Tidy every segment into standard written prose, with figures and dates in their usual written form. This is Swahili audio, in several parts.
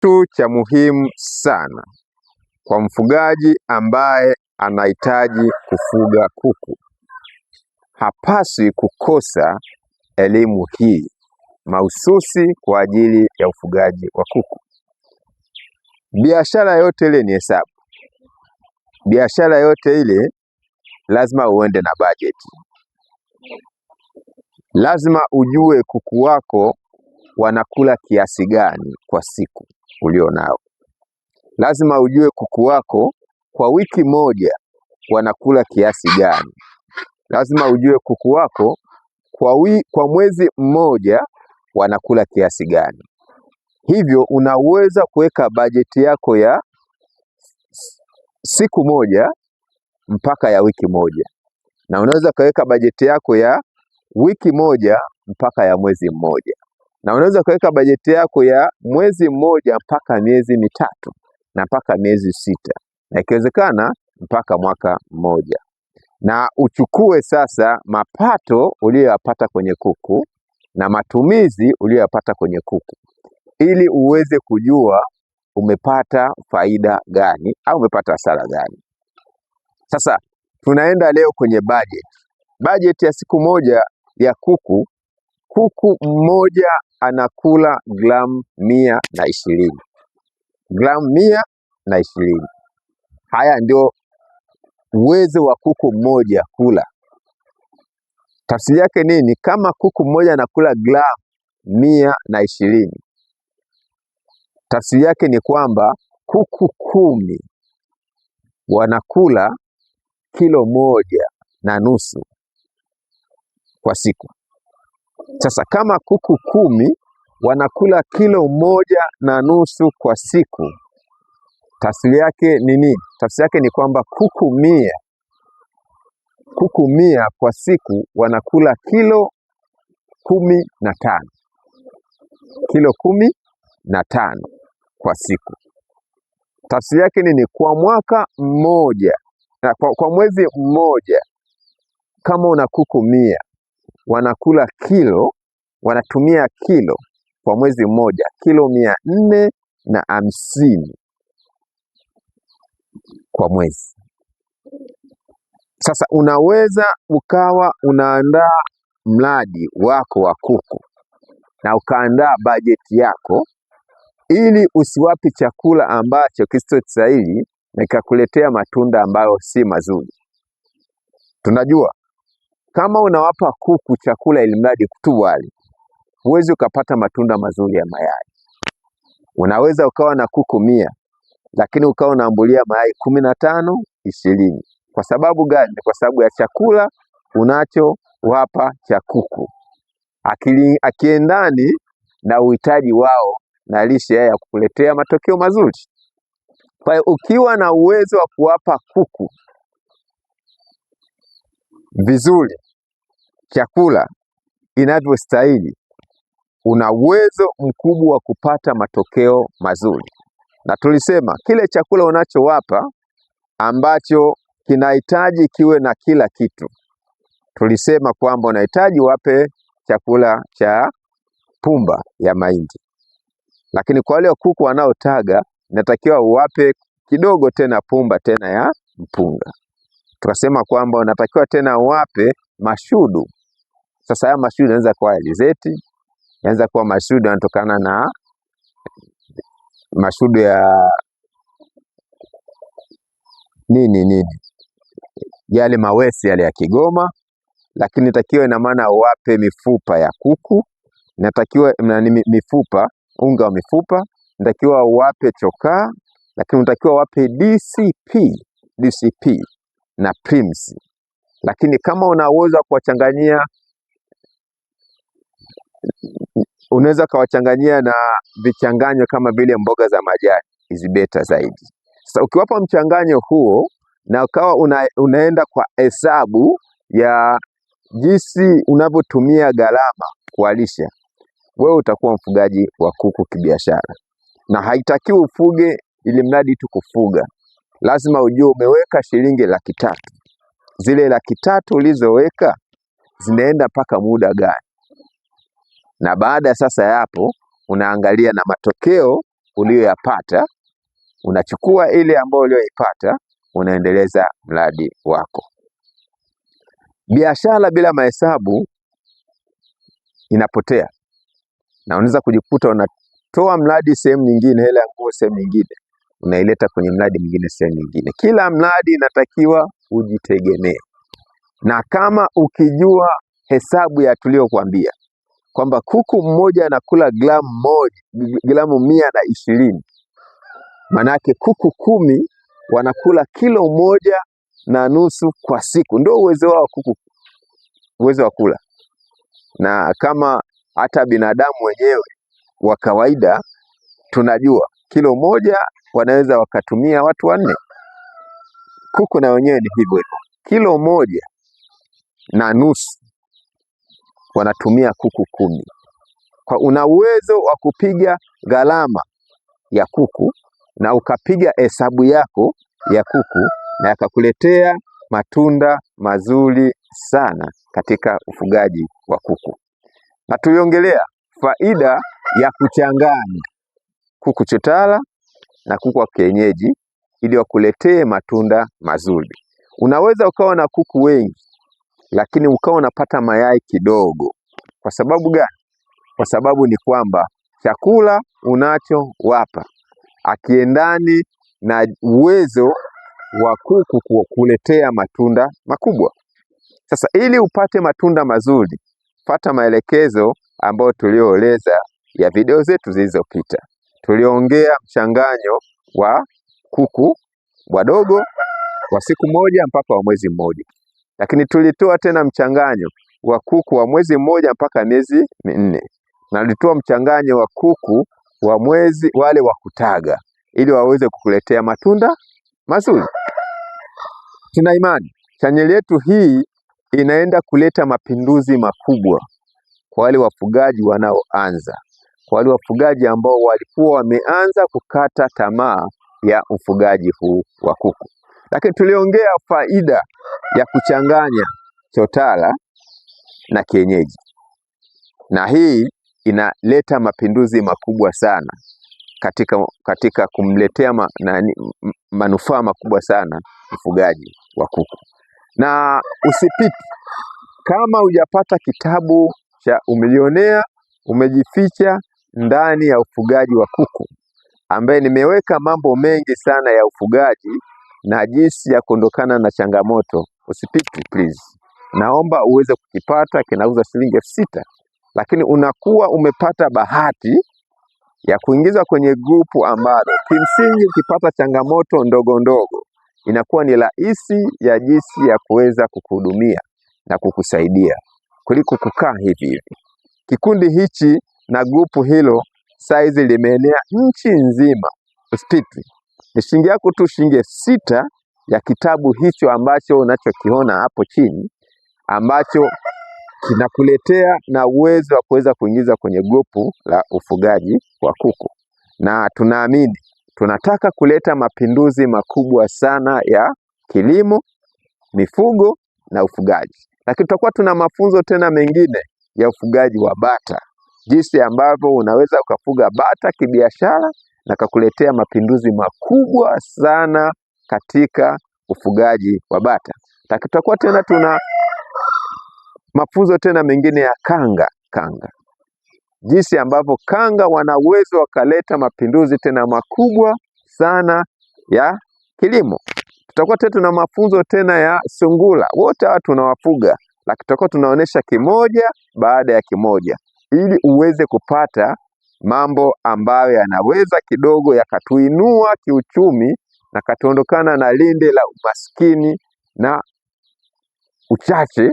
Kitu cha muhimu sana kwa mfugaji ambaye anahitaji kufuga kuku, hapaswi kukosa elimu hii mahususi kwa ajili ya ufugaji wa kuku. Biashara yote ile ni hesabu, biashara yote ile lazima uende na bajeti, lazima ujue kuku wako wanakula kiasi gani kwa siku ulionao. Lazima ujue kuku wako kwa wiki moja wanakula kiasi gani. Lazima ujue kuku wako kwa mwezi mmoja wanakula kiasi gani. Hivyo unaweza kuweka bajeti yako ya siku moja mpaka ya wiki moja, na unaweza ukaweka bajeti yako ya wiki moja mpaka ya mwezi mmoja na unaweza ukaweka bajeti yako ya mwezi mmoja mpaka miezi 3 na mpaka miezi 6 na ikiwezekana mpaka mwaka mmoja, na uchukue sasa mapato uliyoyapata kwenye kuku na matumizi uliyoyapata kwenye kuku ili uweze kujua umepata faida gani au umepata hasara gani. Sasa tunaenda leo kwenye budget. Budget ya siku moja ya kuku, kuku mmoja anakula gramu 120. Gramu 120. Haya ndio uwezo wa kuku mmoja kula. Tafsiri yake nini? Kama kuku mmoja anakula gramu 120, tafsiri yake ni kwamba kuku 10 wanakula kilo 1.5 kwa siku. Sasa kama kuku 10 wanakula kilo 1.5 kwa siku, tafsiri yake ni nini? Tafsiri yake ni kwamba kuku 100 kwa siku wanakula kilo 15. Kilo 15 kwa siku. Tafsiri yake nini? Kwa mwaka mmoja, na kwa mwezi mmoja, kama una kuku 100 wanakula kilo, wanatumia kilo kwa mwezi mmoja, kilo 450 kwa mwezi. Sasa unaweza ukawa unaandaa mradi wako wa kuku na ukaandaa bajeti yako ili usiwape chakula ambacho kisichostahili na ikakuletea matunda ambayo si mazuri. Tunajua kama unawapa kuku chakula ili mradi tu wali, huwezi ukapata matunda mazuri ya mayai. Unaweza ukawa na kuku 100 lakini ukawa unaambulia mayai 15, 20. Kwa sababu gani? Kwa sababu ya chakula unachowapa cha kuku akiendani na uhitaji wao na lishe ya kukuletea matokeo mazuri. Kwa hiyo ukiwa na uwezo wa kuwapa kuku vizuri chakula inavyostahili, una uwezo mkubwa wa kupata matokeo mazuri. Na tulisema kile chakula unachowapa ambacho kinahitaji kiwe na kila kitu. Tulisema kwamba unahitaji wape chakula cha pumba ya mahindi, lakini kwa wale kuku wanaotaga inatakiwa uwape kidogo tena pumba tena ya mpunga. Tukasema kwamba unatakiwa tena uwape mashudu. Sasa haya mashudu yanaweza kuwa alizeti, yanaweza kuwa mashudu yanatokana na mashudu ya nini nini, yale mawesi yale ya Kigoma, lakini inatakiwa ina maana uwape mifupa ya kuku, inatakiwa mifupa, unga wa mifupa, inatakiwa uwape chokaa, lakini unatakiwa uwape DCP na PRIMS. Lakini kama una uwezo wa kuwachanganyia, unaweza kuwachanganyia na vichanganyo kama vile mboga za majani, is better zaidi. Sasa ukiwapa mchanganyo huo na ukawa unaenda kwa hesabu ya jinsi unavyotumia gharama kuwalisha, wewe utakuwa mfugaji wa kuku kibiashara. Na haitakiwi ufuge ili mradi tu kufuga. Lazima ujue umeweka shilingi 300,000. Zile 300,000 ulizoweka zinaenda mpaka muda gani? Na baada sasa ya hapo unaangalia na matokeo uliyoyapata, unachukua ile ambayo uliyoipata, unaendeleza mradi wako. Biashara bila mahesabu inapotea, na unaweza kujikuta unatoa mradi sehemu nyingine, hela ya nguo sehemu nyingine, unaileta kwenye mradi mwingine sehemu nyingine. Kila mradi inatakiwa ujitegemee, na kama ukijua hesabu ya tuliyokuambia kwamba kuku mmoja anakula gramu 1, gramu 120, manake kuku 10 wanakula kilo 1.5 kwa siku. Ndio uwezo wao kuku, uwezo wa kula. Na kama hata binadamu wenyewe wa kawaida tunajua kilo 1 wanaweza wakatumia watu 4. Kuku na wenyewe ni hivyo hivyo, kilo 1.5 wanatumia kuku 10. Kwa una uwezo wa kupiga gharama ya kuku na ukapiga hesabu yako ya kuku na yakakuletea matunda mazuri sana katika ufugaji wa kuku. Na tuliongelea faida ya kuchanganya kuku chotara na kuku wa kienyeji ili wakuletee matunda mazuri. Unaweza ukawa na kuku wengi lakini ukawa unapata mayai kidogo. Kwa sababu gani? Kwa sababu ni kwamba chakula unachowapa akiendani na uwezo wa kuku kukuletea matunda makubwa. Sasa ili upate matunda mazuri, fata maelekezo ambayo tulioeleza ya video zetu zilizopita. Tuliongea mchanganyo wa kuku wadogo wa siku moja mpaka wa mwezi mmoja, lakini tulitoa tena mchanganyo wa kuku wa mwezi mmoja mpaka miezi 4, na tulitoa mchanganyo wa kuku wa mwezi wale wa kutaga ili waweze kukuletea matunda mazuri. Tuna imani chaneli yetu hii inaenda kuleta mapinduzi makubwa kwa wale wafugaji wanaoanza, kwa wale wafugaji ambao walikuwa wameanza kukata tamaa ya ufugaji huu wa kuku. Lakini tuliongea faida ya kuchanganya chotara na kienyeji, na hii inaleta mapinduzi makubwa sana katika kumletea manufaa makubwa sana mfugaji wa kuku. Na usipite kama hujapata kitabu cha Umilionea Umejificha Ndani ya Ufugaji wa Kuku, ambaye nimeweka mambo mengi sana ya ufugaji na jinsi ya kuondokana na changamoto. Usipite please, naomba uweze kukipata. Kinauza shilingi 6,000, lakini unakuwa umepata bahati ya kuingizwa kwenye grupu ambalo kimsingi ukipata changamoto ndogo ndogo inakuwa ni rahisi ya jinsi ya kuweza kukuhudumia na kukusaidia kuliko kukaa hivi hivi. Kikundi hichi na grupu hilo saizi limeenea nchi nzima. Usipitwe, ni shilingi yako tu, shilingi 6,000 ya kitabu hicho ambacho unachokiona hapo chini, ambacho kinakuletea na uwezo wa kuweza kuingiza kwenye grupu la ufugaji wa kuku. Na tunaamini tunataka kuleta mapinduzi makubwa sana ya kilimo, mifugo na ufugaji. Lakini tutakuwa tuna mafunzo tena mengine ya ufugaji wa bata, jinsi ambavyo unaweza ukafuga bata kibiashara na kakuletea mapinduzi makubwa sana katika ufugaji wa bata. Lakini tutakuwa tena tuna mafunzo tena mengine ya kanga, jinsi ambavyo kanga wana uwezo wakaleta mapinduzi tena makubwa sana ya kilimo. Tutakuwa tena tuna mafunzo tena ya sungura, wote hawa tunawafuga, lakini tutakuwa tunaonesha kimoja baada ya kimoja, ili uweze kupata mambo ambayo yanaweza kidogo yakatuinua kiuchumi na katuondokana na linde la umaskini na uchache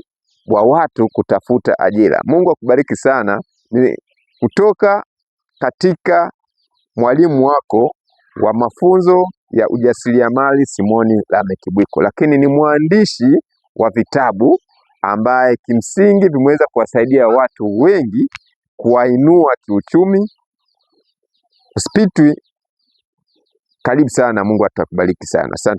wa watu kutafuta ajira. Mungu akubariki sana. Ni kutoka katika mwalimu wako wa mafunzo ya ujasiriamali Simoni Lameck Bwiko, lakini ni mwandishi wa vitabu ambaye kimsingi vimeweza kuwasaidia watu wengi kuwainua kiuchumi. Usipitwi, karibu sana. Mungu atakubariki sana. Asante.